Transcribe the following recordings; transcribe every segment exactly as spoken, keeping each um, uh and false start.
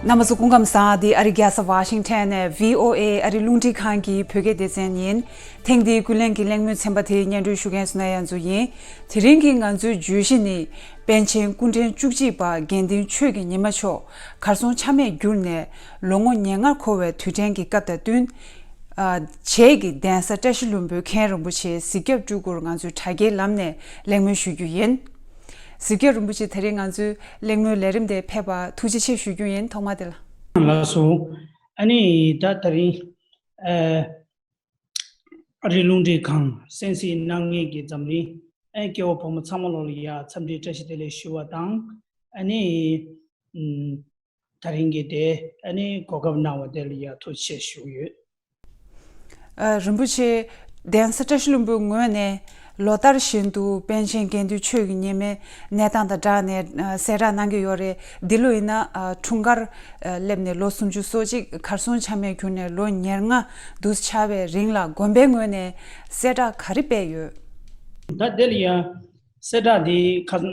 རྣམ་པ་ཚོ་སྐུ་ཁམས་བཟང་། འདི་ཨ་རི་རྒྱལ་ས་ཝ་ཤིང་ཊོན་ནས་བྷི་ཨོ་ཨེ་ཨ་རི་རླུང་འཕྲིན་ཁང་གི་བོད་སྐད་སྡེ་ཚན་ཡིན། ཐེངས་འདིའི་ཀུན་གླེང་གི་གླེང་མོལ་ཚན་པ་དེ་སྙན་སྒྲོན་ཞུ་མཁན་སུ་ན་ཡ་མཚོ་ཡིན། དེ་རིང་གི་ང་ཚོའི་བརྗོད་གཞི་ནི། པཎ་ཆེན་སྐུ་ཕྲེང་བཅུ་གཅིག་པ་དགེ་འདུན་ཆོས་ཀྱི་ཉི་མ་མཆོག་གར་སོང་ཆ་མེད་གྱུར་ནས་ལོ་ངོ་ཉེར་ལྔ་འཁོར་བའི་དུས་དྲན་གྱི་སྐབས་དང་བསྟུན། ཨ། བྱེས་ཀྱི་གདན་ས་བཀྲ་ཤིས་ལྷུན་པོའི་མཁན་རིན་པོ་ཆེ་གཟིགས་སྐྱབས་སྤྲུལ་སྐུར་ང་ཚོས་དྲ་རྒྱའི་ལམ་ནས་གླེང་མོལ་ཞུ་རྒྱུ་ཡིན། གཟིགས་སྐྱབས་རིན་པོ་ཆེ་དེ་རིང་ང་ཚོའི་གླེང་མོལ་ལས་རིམ་དེ་ཕེབས་པར་ཐུགས་རྗེ་ཆེ་ཞུ་རྒྱུ་ཡིན། ཐོག་མ་དེ་ལ། ལགས་སོ། ཨ་ནི་ད་དེ་རིང་ཨ་ཨ་རི་རླུང་འཕྲིན་ཁང་གསན་གཟིགས་གནང་མཁན་གྱི་འཛམ་གླིང་ཨ་སྐྱེ་བོ་ཕོ་མོ་ཚང་མ་ལོ་ལ་ཡ་འཚམས་འདྲི་བཀྲ་ཤིས་བདེ་ལེགས་ཞུ་བ་དང་། ཨ་ནི་ཨམ། དེ་རིང་གི་དེ་ཨ་ནི་གོ་སྐབས་གནང་བ་དེ་ལ་ཡ་ཐུགས་རྗེ་ཆེ་ཞུ་གི་ཡོད། ཨ། རིན་པོ་ཆེ། གདན་ས་བཀྲ་ཤིས་ལྷུན་པོའི་ངོས་ནས་ལོ་ལྟར་བཞིན་དུ་པཎ་ཆེན་དགེ་འདུན་ཆོས་ཀྱི་ཉི་མའི་གནས་སྟངས་དང་སྦྲགས་ནས་ཨ་གསལ་བསྒྲགས་གནང་གི་ཡོད་རེད། འདི་ལོ་ཡིན་ན་ཨ་འཁྲུངས་སྐར་ཨ་སླེབས་ནས་ལོ་སུམ་ཅུ་སོ་གཅིག་གར་སོང་ཆ་མེད་གྱུར་ནས་ལོ་ཉེར་ལྔ་དུ་ཆགས་པའི་རིང་ལ་དགོན་པའི་ངོས་ནས་གསལ་བསྒྲགས་ག་རེ་སྤེལ་ཡོད། ད་དེ་ལ་ཡ་གསལ་བསྒྲགས་འདི་ཁ་ཨ།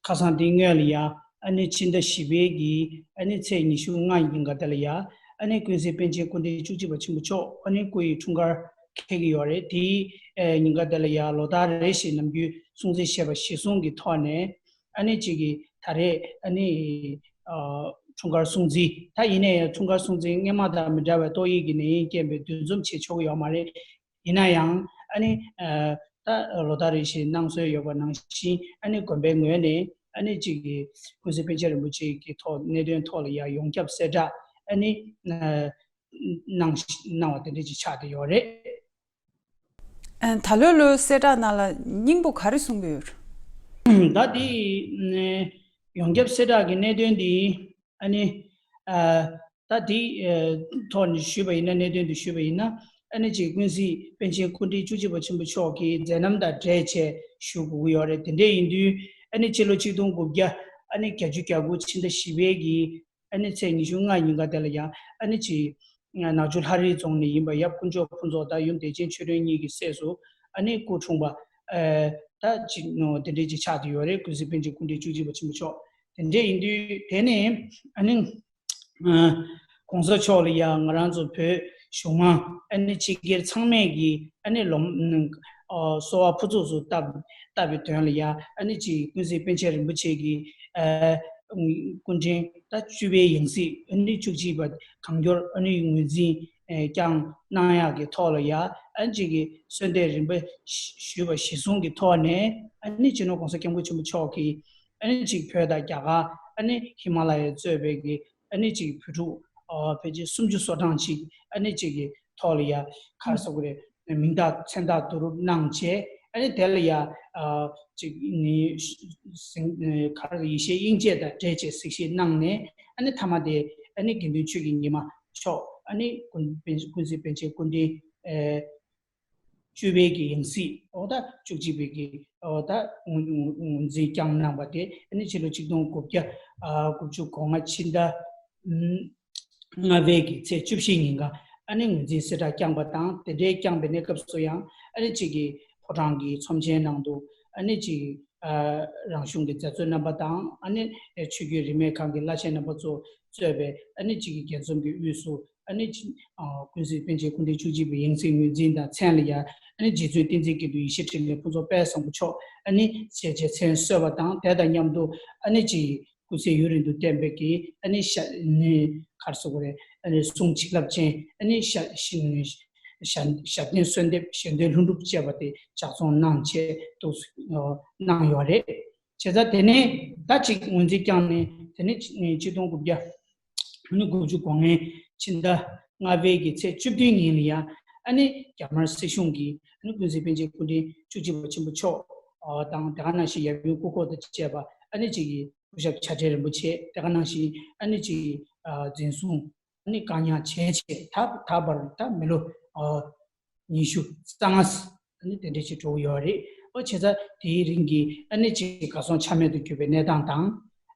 ཁ་སང་དེའི་སྔོན་ལ་ཡ་ཨ་ནི་ཕྱི་ཟླ་བཞི་པའི་གི་ཨ་ནི་ཚེས་ཉི་ཤུ་ལྔ་ཉིན་ག་དེ་ལ་ཡ་ཨ་ནི་ཀུན་གཟིགས་པཎ་ཆེན་སྐུ་ཕྲེང་བཅུ་གཅིག་པ་ཆེན་པོ་མཆོག་ཨ་ནི་སྐུ་ཡི་འཁྲུངས་སྐར་འཁེལ་གི་ཡོད་རེད། དེའི་ཨ་ཉིན་ག་དེ་ལ་ཡ་ལོ་ལྟར་རེ་བཞིན་ནམ་རྒྱུན་སྲུང་བརྩི་བྱས་པ་གཞིར་བཟུང་གི་ཐོག་ནས་ཨ་ནི་གཅིག་གི་ད་རེས་ཨ་ནི་ཨ་འཁྲུངས་སྐར་སྲུང་བརྩི། ད་ཡིན་ན་ཡང་འཁྲུངས་སྐར་སྲུང་བརྩི་སྔོན་མ་དང་མི་འདྲ་བའི་ཏོག་དབྱིབས་ཀྱི་ནད་ཡམས་རྐྱེན་པས་འདུ་འཛོམས་བྱེད་ཆོག་གི་ཡོད་མ་རེད། ཡིན་ན་ཡང་ཨ་ནི་ཨ་ད་ལོ་ལྟར་རེ་བཞིན་གནང་སྲོལ་ཡོད་པ་ནང་བཞིན་ཨ་ནི་དགོན་པའི་ངོས་ནས་ཨ་ནི་གཅིག་གི་ཀུན་གཟིགས་པཎ་ཆེན་རིན་པོ་ཆེ་གི་ཐོག་གནད་དོན་ཐོག་ལ་ཡང་ཡོངས་ཁྱབ་གསལ་བསྒྲགས་ཨ་ནི་ཨ་གནང་གནང་བ་དེ་འདྲ་ཅིག་ཆགས་བསྡད་ཡོད་རེད། ཨ། ད་ལོའི་ལོའི་གསལ་བསྒྲགས་ནང་ལ་སྙིང་པོ་ག་རེ་གསུང་གི་ཡོད་རེད། ད་དེ་ཨ་ཡོངས་ཁྱབ་གསལ་བསྒྲགས་ཀྱི་གནད་དོན་དེ་ཨ་ནི་ཨ་ད་དེ་ཨ་ཐོག་ནས་ཞུས་པ་ཡིན་ན། གནད་དོན་དུ་ཞུས་པ་ཡིན་ན། ཨ་ནི་གཅིག་ཀུན་གཟིགས་པཎ་ཆེན་སྐུ་ཕྲེང་བཅུ་གཅིག་པ་ཆེན་པོ་མཆོག་གི་མཛད་རྣམ་དང་འབྲེལ་བྱས་ཞུ་དགོས་ཀྱི་ཡོད་རེད། དེ་འདྲ་ཡིན་དུས་ཨ་ནི་ཕྱི་ལོ་ཆིག་སྟོང་དགུ་བརྒྱ་ཨ་ནི་བརྒྱད་ཅུ་གྱ་དགུ་ཕྱི་ཟླ་བཞི་པའི་གི་ཨ་ནི་ཚེས་ཉི་ཤུ་ལྔ་ཉིན་ག་དེ་ལ་ཡང་ཨ་ནི་གཅིག་ནག་ཆུ་ལྷ་རི་རྫོང་ནས་ཡིན་པ་ཡབ་དཀོན་མཆོག་ཕུན་ཚོགས་དང་ཡུམ་བདེ་ཆེན་ཆོས་སྒྲོན་གཉིས་ཀྱི་སྲས་སུ་ཨ་ནི་སྐུ་འཁྲུངས་པ་ཨ་ད་ཅིག་ནོ་དེ་འདྲའི་ཅིག་ཆགས་བསྡད་ཡོད་རེད། ཀུན་གཟིགས་པཎ་ཆེན་སྐུ་ཕྲེང་བཅུ་གཅིག་པ་ཆེན་པོ་མཆོག་དེ་འདྲ་ཡིན་དུས་དེ་ནས་ཨ་ནི་ཨ་གོང་ས་མཆོག་ལ་ཡང་ང་རང་ཚོ་བོད་གཞུང་མང་ཨ་ནི་སྤྱི་སྒེར་ཚང་མས་ཀྱི་ཨ་ནི་ལོ་ཨ་གསོལ་བ་ཕུར་ཚུགས་སུ་བཏབ་བཏབ་པའི་དོན་ལ་ཡང་ཨ་ནི་ཅིག་ཀུན་གཟིགས་པཎ་ཆེན་རིན་པོ་ཆེ་གི་ཨ་སྐུ་ཕྲེང་ད་བཅུ་པའི་ཡང་སྲིད་ཨ་ནི་བཅུ་གཅིག་པ་གང་མགྱོགས་ཨ་ནི་ངོས་འཛིན་ཨ་བསྐྱངས་གནང་ཡག་གི་ཐོག་ལ་ཡ་ཨ་ནི་ཅིག་གི་གསོལ་འདེབས་རིམ་པ་ཞུས་པ་གཞིར་བཟུང་གི་ཐོག་ནས་ཨ་ནི་སྤྱི་ནོར་༸གོང་ས་༸སྐྱབས་མགོན་ཆེན་པོ་མཆོག་གིས་ཨ་ནི་ཅིག་བོད་དང་རྒྱ་གར་ཨ་ནི་ཧི་མ་ལ་ཡ་གཙོས་པའི་གི་ཨ་ནི་ཅིག་བོད་ཕྲུག་ཨ་ཕལ་ཆེར་སུམ་ཅུ་སོ་གྲངས་ཅིག་ཨ་ནི་ཅིག་གི་ཐོག་ལ་ཡ་ག་རེ་ཟེར་དགོས་རེད། མིང་རྟགས་མཚན་རྟགས་བསྡུ་རུབ་གནང་བྱས་ཨ་ནི་དེ་ལ་ཡ་ཨ་ཅིག་ནི་གཟིགས་ག་རེ་ཡེ་ཤེས་དབྱིངས་དཔྱད་དང་འབྲེལ་བྱས་གཟིགས་ཞིབ་གནང་ནས་ཨ་ནི་མཐའ་མ་དེ་ཨ་ནི་དགེ་འདུན་ཆོས་ཀྱི་ཉི་མ་མཆོག་ཨ་ནི་ཀུན་ཀུན་གཟིགས་པཎ་ཆེན་སྐུ་ཕྲེང་ཨེ་བཅུ་པའི་གི་ཡང་སྲིད་འོ་ད་བཅུ་གཅིག་པའི་གི་འོ་ད་ངོས་ངོས་འཛིན་བསྐྱངས་གནང་བ་དེ་ཨ་ནི་ཕྱི་ལོ་ཆིག་སྟོང་དགུ་བརྒྱ་ཨ་དགུ་བཅུ་གོ་ལྔ་ཕྱི་ཟླ་ཨམ་ལྔ་པའི་གི་ཚེས་བཅུ་བཞི་ཉིན་ཀ་ཨ་ནི་ངོས་འཛིན་གསལ་བསྒྲགས་བསྐྱངས་པ་དང་། དེ་འདྲའི་བསྐྱངས་པའི་གནས་སྐབས་སུ་ཡང་ཨ་ནི་གཅིག་གི་ཕོ་བྲང་གི་ཚོམས་ཆེན་ནང་དུ་ཨ་ནི་གཅིག་ཨ་རང་གཞུང་གི་མཛད་གཙོ་རྣམ་པ་དང་ཨ་ནི་ཆོས་བརྒྱུད་རིས་མེད་ཁང་གི་བླ་ཆེན་རྣམ་པ་ཚོ་གཙོས་པའི་ཨ་ནི་གཅིག་གི་རྒྱས་འཛོམས་ཀྱི་དབུས་སུ་ཨ་ནི་ཅིག་ཨ་ཀུན་གཟིགས་པཎ་ཆེན་སྐུ་ཕྲེང་བཅུ་གཅིག་པའི་ཡང་སྲིད་ངོས་འཛིན་དང་མཚན་ལ་ཡ་ཨ་ནི་རྗེ་བཙུན་བསྟན་འཛིན་དགེ་འདུན་ཡེ་ཤེས་འཕྲིན་ལས་ཕུན་ཚོགས་དཔལ་བཟང་པོ་མཆོག་ཨ་ནི་ཞལ་མཇལ་མཚན་གསོལ་བ་དང་། དེ་དང་མཉམ་དུ་ཨ་ནི་ཅིག་སྐུ་ཚེ་ཡུན་རིང་དུ་བརྟན་པའི་གི་ཨ་ནི་ཞལ་ནི་ག་རེ་ཟེར་དགོས་རེད། ཨ་ནི་གསུང་བྱིན་རླབས་ཅན་ཨ་ནི་ཞལ་ཞལ་ཞལ་ཞལ་ལྡན་གསོལ་འདེབས་ཞལ་འདོན་ལྷུན་གྲུབ་ཅེས་པ་དེ་ལྗགས་རྩོམ་གནང་བྱས་འདུག་གནང་ཡོད་རེད། བྱས་ཙང་དེ་ནས་ད་ཅིག་ངོས་འཛིན་བསྐྱངས་ནས་དེ་ནས་ཆིག་སྟོང་དགུ་བརྒྱ་ནི་དགུ་བཅུ་གོ་ལྔའི་ཕྱི་ཟླ་ལྔ་པའི་གི་ཚེས་བཅུ་བདུན་ཉིན་ལ་ཡང་ཨ་ནི་རྒྱ་དམར་སྲིད་གཞུང་གིས་ཨ་ནི་ཀུན་གཟིགས་པཎ་ཆེན་སྐུ་ཕྲེང་བཅུ་གཅིག་པ་ཆེན་པོ་མཆོག་དང་། དེ་ག་ནང་བཞིན་ཡབ་ཡུམ་སྐུ་འཁོར་དང་བཅས་པ་ཨ་ནི་གཅིག་གི་སྐུ་ཞབས་བྱ་བྲལ་རིན་པོ་ཆེ། དེ་ག་ནང་བཞིན་ཨ་ནི་གཅིག་གི་འཛིན་བཟུང་ཨ་ནི་བཀག་ཉར་བྱས་བྱས་ད་ད་བར་ད་མི་ལོ་ཉི་ཤུ་རྩ་ལྔ་ཨ་ནི་དེ་འདྲ་ཞིག་འགྲོ་གི་ཡོད་རེད། ཨོ་བྱས་ཙང་དེའི་རིང་གི་ཨ་ནི་ཅིག་གར་སོང་ཆ་མེད་དུ་གྱུར་པའི་གནས་སྟངས་དང་།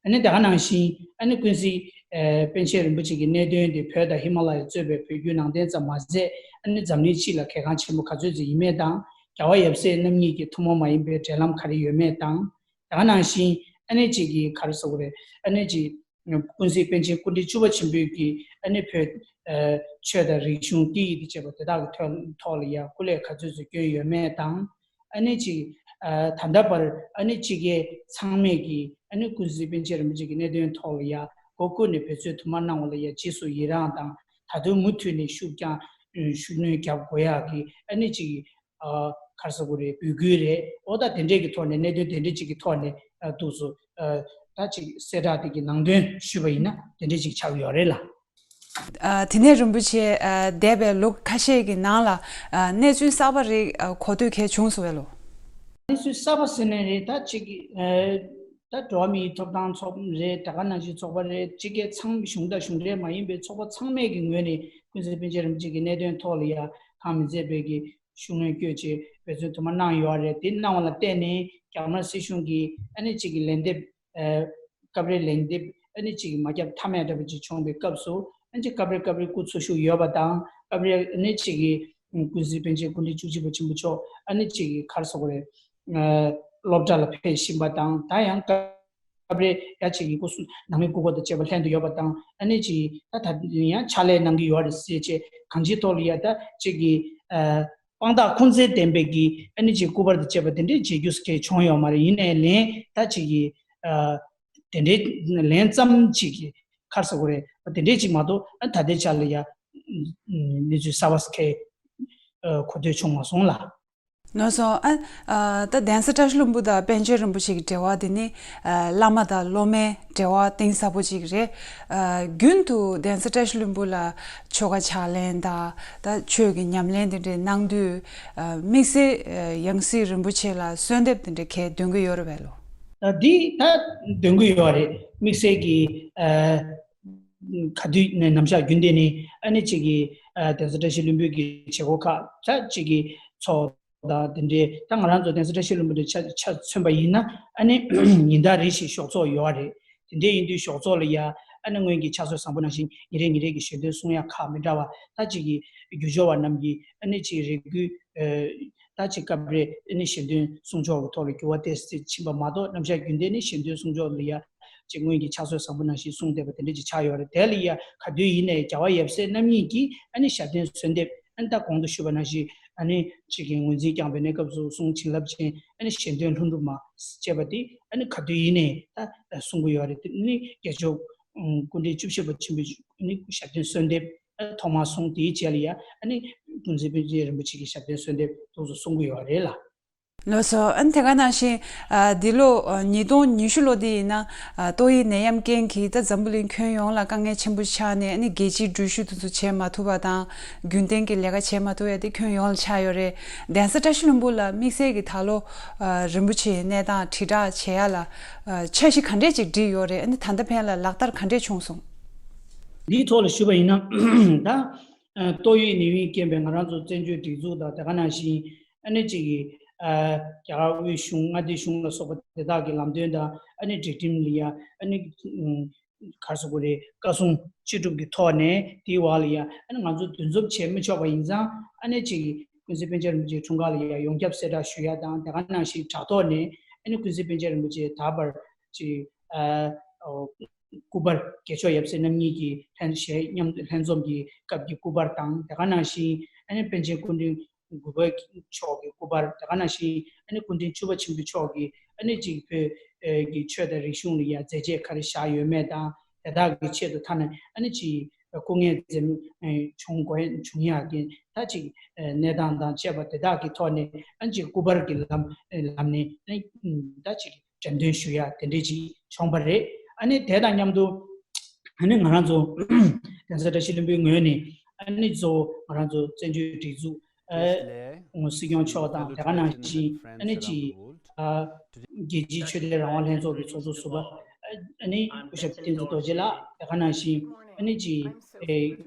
ཨ་ནི་དེ་ག་ནང་བཞིན་ཨ་ནི་ཀུན་གཟིགས་ཨེ་པཎ་ཆེན་རིན་པོ་ཆེ་གི་གནད་དོན་དེ་བོད་དང་ཧི་མ་ལ་ཡ་གཙོས་པའི་བོད་བརྒྱུད་ནང་བསྟན་ཙམ་མ་ཟད་ཨ་ནི་འཛམ་གླིང་སྤྱི་ལ་གལ་འགངས་ཆེན་པོ་ག་ཚོད་ཅིག་ཡིན་མིན་དང་། རྒྱལ་བ་ཡབ་སྲས་རྣམ་གཉིས་ཀྱི་ཐུན་མོང་མ་ཡིན་པའི་འབྲེལ་ལམ་ག་རེ་ཡོད་མེད་དང་། དེ་ག་ནང་བཞིན་ཨ་ནི་ཅིག་གི་ག་རེ་ཟེར་དགོས་རེད། ཨ་ནི་ཅིག་ ཀུན་གཟིགས་པཎ་ཆེན་སྐུ་ཕྲེང་བཅུ་པ་ཆེན་པོའི་གི་ཨ་ནི་བོད་ཆོས་དང་རིག་གཞུང་སྐད་ཡིག་དང་བཅས་པ་དེ་དག་གི་ཐོག་ཐོག་ལ་ཡ་སྐུ་ལས་ག་ཚོད་ཚོད་བསྐྱོན་ཡོད་མེད་དང་། ཨ་ནི་ཅིག་ད་ལྟ་བར་ཨ་ནི་ཅིག་གི་ཚང་མས་ཀྱི་ཨ་ནི་ཀུན་གཟིགས་པཎ་ཆེན་རིན་པོ་ཆེ་གི་གནད་དོན་ཐོག་ལ་ཡ་མགོ་བཀུར་ནས་འབད་བརྩོན་དུ་མ་གནང་བ་ལ་ཡ་རྗེས་སུ་ཡི་རང་དང་། ད་དུང་མུ་མཐུད་ནས་ཤུགས་རྐྱང་ཤུགས་སྣོན་རྒྱག་དགོས་ཡག་གི་ཨ་ནི་ཅིག་ག་རེ་ཟེར་དགོས་རེད། འབོད་སྐུལ་རེད། འོ་ད་དེ་འདྲས་ཀྱི་ཐོག་ནས་གནད་དོན་དེ་འདྲས་ཅིག་གི་ཐོག་ནས་འདུག་སེ་ད་ཅིག་གསལ་བསྒྲགས་དེ་གི་ནང་དོན་ཞུས་པ་ཡིན་ན་དེ་འདྲས་ཅིག་ཆགས་ཀྱི་ཡོད་རེད་ལ། ཨ། དེ་ནས་རིན་པོ་ཆེ་ཨ། འདས་པའི་ལོ་ཁ་ཤས་ཀྱི་ནང་ལ་ཨ། གནས་ཚུལ་གསར་པ་རེ་ཨ། གོ་ཐོས་གལ་བྱུང་སོང་བས་ལོ། གནས་ཚུལ་གསར་པ་ཟེར་ནའི་རེད། ད་ཅིག་ཨ། ད་འགྲོ་བ་མིའི་ཐོབ་ཐང་ཚོགས་རེད། དེ་ག་ནང་བཞིན་ཚོགས་པ་རེད། ཅིག་གི་ཚང་གཞུང་དང་གཞུང་འབྲེལ་མ་ཡིན་པའི་ཚོགས་པ་ཚང་མས་ཀྱི་ངོས་ནས་ཀུན་གཟིགས་པཎ་ཆེན་རིན་པོ་ཆེ་གི་གནད་དོན་ཐོག་ལ་ཡ་གང་མི་མཛད་པའི་གི་ཤུགས་སྣོན་བསྐྱོད་ཆེད་འབད་བརྩོན་དུ་མ་གནང་ཡོད་རེད། དེ་གནང་བ་ལ་བརྟེན་ནས་རྒྱ་དམར་སྲིད་གཞུང་གིས་ཨ་ནི་ཅིག་གི་ལན་འདེབས། ཨ། སྐབས་རེ་ལན་འདེབས་ཨ་ནི་ཅིག་མ་བརྒྱབ་ཐབས་མེད་འདྲ་པོ་ཅིག་བྱུང་བའི་སྐབས་སུ་ཨ་ནི་ཅིག་སྐབས་རེ་སྐབས་རེ་སྐུ་འཚོ་བཞུགས་ཡོད་པ་དང་། སྐབས་རེ་ཨ་ནི་ཅིག་གི་ཀུན་གཟིགས་པཎ་ཆེན་སྐུ་ཕྲེང་བཅུ་གཅིག་པ་ཆེན་པོ་མཆོག་ཨ་ནི་ཅིག་གི་ག་རེ་ཟེར་དགོས་རེད། ཨ། སློབ་གྲྭ་ལ་ཕེབས་བཞིན་པ་དང་། ད་ཡང་སྐབས་རེ་ཡ་ཅིག་གི་སྐུ་གཟུགས་ནང་མི་སྐུ་འཁོར་དང་བཅས་པ་ལྷན་དུ་ཡོད་པ་དང་། ཨ་ནི་ཅིག་ད་ད་ཡང་ཕྱག་ལས་གནང་གི་ཡོད་རེད་ཟེར་བྱས་གང་ཅིའི་ཐོག་ལ་ཡ་ད་ཅིག་གི་ཨ། དཔང་རྟགས་ཁུངས་བཙན་ལྡན་པའི་གི་ཨ་ནི་ཅིག་སྐུ་པར་དང་བཅས་པ་དེ་འདྲའི་མཇལ་རྒྱུ་སྐད་བྱུང་ཡོད་མ་རེད། ཡིན་ནའི་ལན་ད་ཅིག་གི་ཨ། དེ་འདྲའི་ལན་ཙམ་ཅིག་གི་ག་རེ་ཟེར་དགོས་རེད། དེ་འདྲའི་ཅིག་མ་གཏོགས་ཨ། ད་ལྟའི་ཆ་ལ་ཡ་གནས་ཚུལ་གསར་པ་སྐད་གོ་ཐོས་བྱུང་མ་སོང་ལ། ལགས་སོ། ཨ། ཨ། ད་གདན་ས་བཀྲ་ཤིས་ལྷུན་པོ་དང་པཎ་ཆེན་རིན་པོ་ཆེ་གི་འབྲེལ་བ་དེ་ནི་ཨ། བླ་མ་དང་སློབ་མའི་འབྲེལ་བ་གཏིང་ཟབ་པོ་ཅིག་རེད། ཨ། རྒྱུན་དུ་གདན་ས་བཀྲ་ཤིས་ལྷུན་པོ་ལ་ཆོ་ག་ཕྱག་ལེན་དང་ད་ཆོས་ཀྱི་ཉམས་ལེན་དེ་འདྲའི་གནང་དུས་ཨ། དམིགས་བསལ་ཨ། ཡང་སྲིད་རིན་པོ་ཆེ་ལ་གསོལ་འདེབས་དེ་འདྲའི་གལ་འདོན་གྱི་ཡོད་རེད་པས་ལོ། ད་འདི་ད་འདོན་གྱི་ཡོད་རེད། དམིགས་བསལ་གྱི་ཨ། ག་དུས་ནས་ནམ་ཞག་རྒྱུན་ལྡན་ནས་ཨ་ནི་ཅིག་གི་ཨ། གདན་ས་བཀྲ་ཤིས་ལྷུན་པོའི་གི་བྱེད་སྒོ་ཁག་ད་ཅིག་གི་ཚོགས་དང་དེ་འདྲའི། ད་ང་རང་ཚོ་གདན་ས་བཀྲ་ཤིས་ལྷུན་པོ་དེ་ཆ་ཆ་མཚོན་པ་ཡིན་ན་ཨ་ནི་ཉིན་ལྟར་རེ་བཞིན་ཞོགས་ཚོགས་ཡོད་རེད། དེ་འདྲའི་ཡིན་དུས་ཞོགས་ཚོགས་ལ་ཡ་ཨ་ནི་སྔོན་གྱི་ཕྱག་སྲོལ་བཟང་པོ་ནང་བཞིན་ཉིན་རེ་ཉིན་རེ་གི་ཞལ་འདོན་གསུང་ཡ་ཁག་མི་འདྲ་བ། ད་ཅིག་གི་རྒྱུ་སྦྱོར་བ་རྣམས་ཀྱིས་ཨ་ནི་ཅིག་རེ་སྐུལ་ཨ། ད་ཅིག་སྐབས་རེ་ཨ་ནི་ཞལ་འདོན་གསུང་ཆོག་གི་ཐོག་ལ་འགྱུར་བ་ཏོག་ཙམ་ཕྱིན་པ་མ་གཏོགས་ནམ་ཞག་རྒྱུན་ལྡན་ནི་ཞལ་འདོན་གསུང་ཆོག་ལ་ཡ་ཅིག་སྔོན་གྱི་ཕྱག་སྲོལ་བཟང་པོ་ནང་བཞིན་གསུངས་བསྡད་པ་དེ་འདྲ་ཅིག་ཆགས་ཡོད་རེད། དེ་ལ་ཡ་ག་དུས་ཡིན་ནའི་རྒྱལ་བ་ཡབ་སྲས་རྣམ་གཉིས་ཀྱིས་ཨ་ནི་ཞབས་བརྟན་གསོལ་འདེབས། ཨ་ནི་ད་གོང་དུ་ཞུས་པ་ནང་བཞིན་ཨ་ནི་ཅིག་གི་ངོས་འཛིན་བསྐྱངས་པའི་གནས་སྐབས་སུ་གསུང་བྱིན་རླབས་ཅན་ཨ་ནི་ཞལ་འདོན་ལྷུན་གྲུབ་མ་ཅེས་པ་དེ་ཨ་ནི་ག་དུས་ཡིན་ནའི་ད་གསུང་གི་ཡོད་རེད། དེ་ནི་རྒྱལ་མཆོག་སྐུ་ཕྲེང་བཅུ་བཞི་པ་ཆེན་པོའི་ཨ་ནི་ཞབས་བརྟན་གསོལ་འདེབས་ཨ་ཐོག་མར་གསུངས། དེའི་རྗེས་ལ་ཡ་ཨ་ནི་ཀུན་གཟིགས་པཎ་ཆེན་རིན་པོ་ཆེ་གི་ཞབས་བརྟན་གསོལ་འདེབས་དེ་ཚོ་གསུང་གི་ཡོད་རེད་ལ། ལགས་སོ། ཨ་ནི་དེ་ག་ནང་བཞིན་ཨ། འདི་ལོ་ཨ། ཉིས་སྟོང་ཉི་ཤུ་ལོ་འདི་ཡིན་ན་ཨ། ཏོག་དབྱིབས་ནད་ཡམས་རྐྱེན་གྱིས་ད་འཛམ་བུ་གླིང་ཁྱོན་ཡོངས་ལ་དཀའ་ངལ་ཆེན་པོ་ཆགས་ནས་ཨ་ནི་རྒྱལ་སྤྱིའི་འགྲུལ་བཞུད་དེ་ཚོ་བྱེད་མ་ཐུབ་པ་དང་རྒྱུན་ལྡན་གྱི་ལས་ཀ་བྱེད་མ་ཐུབ་ཡ་དེ་ཁྱོན་ཡོངས་ལ་ཆགས་ཡོད་རེད། གདན་ས་བཀྲ་ཤིས་ལྷུན་པོ་ལ་དམིགས་བསལ་གྱི་ད་ལོ་ཨ། རིན་པོ་ཆེའི་གནས་སྟངས་དྲིལ་བསྒྲགས་བྱེད་ཡ་ལ་ཨ། འཆར་གཞི་ག་འདྲས་ཅིག་བསྒྲིགས་ཡོད་རེད། ཨ་ནི་ད་ལྟ་ཕན་ལ་ལག་བསྟར་ག་འདྲས་བྱུང་སོང་། འདིའི་ཐོག་ལ་ཞུས་པ་ཡིན་ན་ད་ཨ། ཏོག་དབྱིབས་ནད་ཡམས་རྐྱེན་པས་ང་རང་ཚོ་བཙན་བྱོལ་སྒྲིག་འཛུགས་དང་དེ་ག་ནང་བཞིན་ཨ་ནི་ཅིག་གི་ཨ། རྒྱ་གར་དབུས་གཞུང་མངའ་སྡེ་གཞུང་ལ་སོགས་པ་དེ་དག་གི་ལམ་སྟོན་དང་ཨ་ནི་སྒྲིག་ཁྲིམས་ལ་ཡ་ཨ་ནི་ག་རེ་ཟེར་དགོས་རེད། བཀའ་གསུང་ཅི་སྒྲུབ་ཀྱི་ཐོག་ནས་དེའི་འོག་ལ་ཡ་ཨ་ནི་ང་ཚོ་འདུ་འཛོམས་བྱེད་མི་ཆོག་པ་ཡིན་ཙང་ཨ་ནི་ཅིག་གི་ཀུན་གཟིགས་པཎ་ཆེན་རིན་པོ་ཆེའི་འཁྲུངས་སྐར་ལ་ཡ་ཡོངས་ཁྱབ་གསལ་བསྒྲགས་ཞུ་ཡ་དང་དེ་ག་ནང་བཞིན་དྲ་ཐོག་ནས་ཨ་ནི་ཀུན་གཟིགས་པཎ་ཆེན་རིན་པོ་ཆེ་ད་བར་ཅིག་ཨ། སྐུ་པར་རྒྱལ་མཆོག་ཡབ་སྲས་རྣམ་གཉིས་ཀྱི་ལྷན་ཞལ་མཉམ་ལྷན་འཛོམས་ཀྱི་སྐབས་ཀྱི་སྐུ་པར་དང་དེ་ག་ནང་བཞིན་ཨ་ནི་པཎ་ཆེན་སྐུ་ཕྲེང་དགུ་པ་མཆོག་གི་སྐུ་པར་དེ་ག་ནང་བཞིན་ཨ་ནི་སྐུ་ཕྲེང་བཅུ་པ་ཆེན་པོ་མཆོག་གིས་ཨ་ནི་ཅིག་བོད་ཀྱི་ཆོས་དང་རིག་གཞུང་ལ་ཡ་མཛད་རྗེས་ག་རེ་བཞག་ཡོད་མེད་དང་དེ་དག་གི་ཆེད་དུ་ཐ་ན་ཨ་ནི་ཅིག་སྐུ་ངལ་འཛེམ་བྱུང་དགོས་བྱུང་ཡག་གི་ད་ཅིག་གནས་སྟངས་དང་བཅས་པ་དེ་དག་གི་ཐོག་ནས་ཨ་ནི་ཅིག་སྐུ་པར་གྱི་ལམ་ལམ་ནས་ཨ་ནི་ད་ཅིག་འགྲེམས་སྟོན་ཞུ་ཡ་དེ་འདྲས་ཅིག་བྱུང་བ་རེད། ཨ་ནི་དེ་དང་མཉམ་དུ་ཨ་ནི་ང་རང་ཚོ་གདན་ས་བཀྲ་ཤིས་ལྷུན་པོའི་ངོས་ནས་ཨ་ནི་གཙོ་བོ་ང་རང་ཚོ་བཙན་བྱོལ་སྒྲིག་འཛུགས་ཨ་སྲིད་སྐྱོང་མཆོག་དང་དེ་ག་ནང་བཞིན་ཨ་ནི་ཅིག་ཨ་རྒྱལ་སྤྱིའི་ཆོས་དད་རང་དབང་ལྷན་ཚོགས་ཀྱི་ཚོགས་གཙོ་ཟུར་པ་ཨ་ནི་སྐུ་ཞབས་བསྟན་འཛིན་རྡོ་རྗེ་ལགས་དེ་ག་ནང་བཞིན་ཨ་ནི་ཅིག་ཨེ།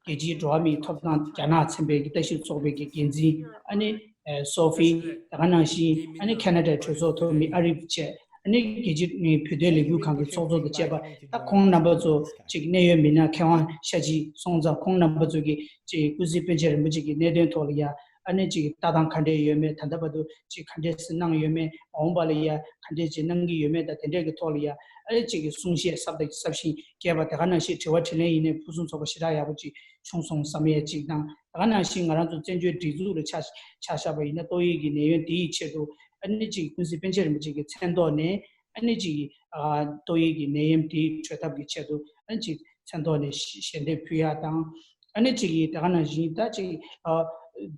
རྒྱལ་སྤྱིའི་འགྲོ་བ་མིའི་ཐོབ་ཐང་རྒྱ་ནག་ཚན་པའི་གི་ལྟ་ཞིབ་ཚོགས་པའི་གི་འགན་འཛིན་ཨ་ནི་ཨེ་སོ་ཧྥི་དེ་ག་ནང་བཞིན་ཨ་ནི་ཁེ་ན་ཌའི་གྲོས་ཚོགས་འཐུས་མི་ཨ་རིབ་བཅས་ཨ་ནི་རྒྱལ་སྤྱིའི་བོད་དོན་ལས་འགུལ་ཁང་གི་ཚོགས་གཙོ་དང་བཅས་པ་ད་ཁོང་རྣམ་པ་ཚོ་ཅིག་གནད་ཡོད་མི་སྣ་མཁས་དབང་ཤ་ཅིག་སོང་ཙང་ཁོང་རྣམ་པ་ཚོ་གིས་ཅིག་ཀུན་གཟིགས་པཎ་ཆེན་རིན་པོ་ཆེ་གི་གནད་དོན་ཐོག་ལ་ཡ་ ཨ་ནི་ཅིག་ལྟ་སྟངས་ག་འདྲས་ཡོད་མེད། ད་ལྟ་བར་དུ་ཅིག་ག་འདྲས་སེ་གནང་ཡོད་མེད། མ་འོངས་པ་ལ་ཡ་ག་འདྲས་ཅིག་གནང་གི་ཡོད་མེད། ད་དེ་འདྲས་ཀྱི་ཐོག་ལ་ཡ་ཨ་ནི་ཅིག་གི་གསུང་བཤད་གསར་དང་གསར་བཞིན་རྒྱས་པ་དེ་ག་ནང་བཞིན་དྲི་བ་དྲིས་ལན་ཡིན་ནའི་ཕུན་སུམ་ཚོགས་པ་ཞེ་དྲག་ཡག་པོ་ཅིག་བྱུང་སོང་བསམ་ཡས་ཅིག་དང་། དེ་ག་ནང་བཞིན་ང་རང་ཚོ་བཙན་བྱོལ་སྒྲིག་འཛུགས་ལ་ཆ་ཆ་བཞག་པ་ཡིན་ན་ཏོག་དབྱིབས་ཀྱི་ནད་ཡམས་དེའི་ཆེད་དུ་ཨ་ནི་ཅིག་ཀུན་གཟིགས་པཎ་ཆེན་རིན་པོ་ཆེ་གི་མཚན་ཐོག་ནས་ཨ་ནི་ཅིག་ཨ་ཏོག་དབྱིབས་ཀྱི་ནད་ཡམས་དེའི་གྲོལ་ཐབས་ཀྱི་ཆེད་དུ་ཨ་ནི་ཅིག་མཚན་ཐོག་ནས་ཞལ་འདེབས་ཕུལ་ཡ་དང་། ཨ་ནི་ཅིག་གིས་དེ་ག་ནང་བཞིན་ད་ཅིག་ཨ་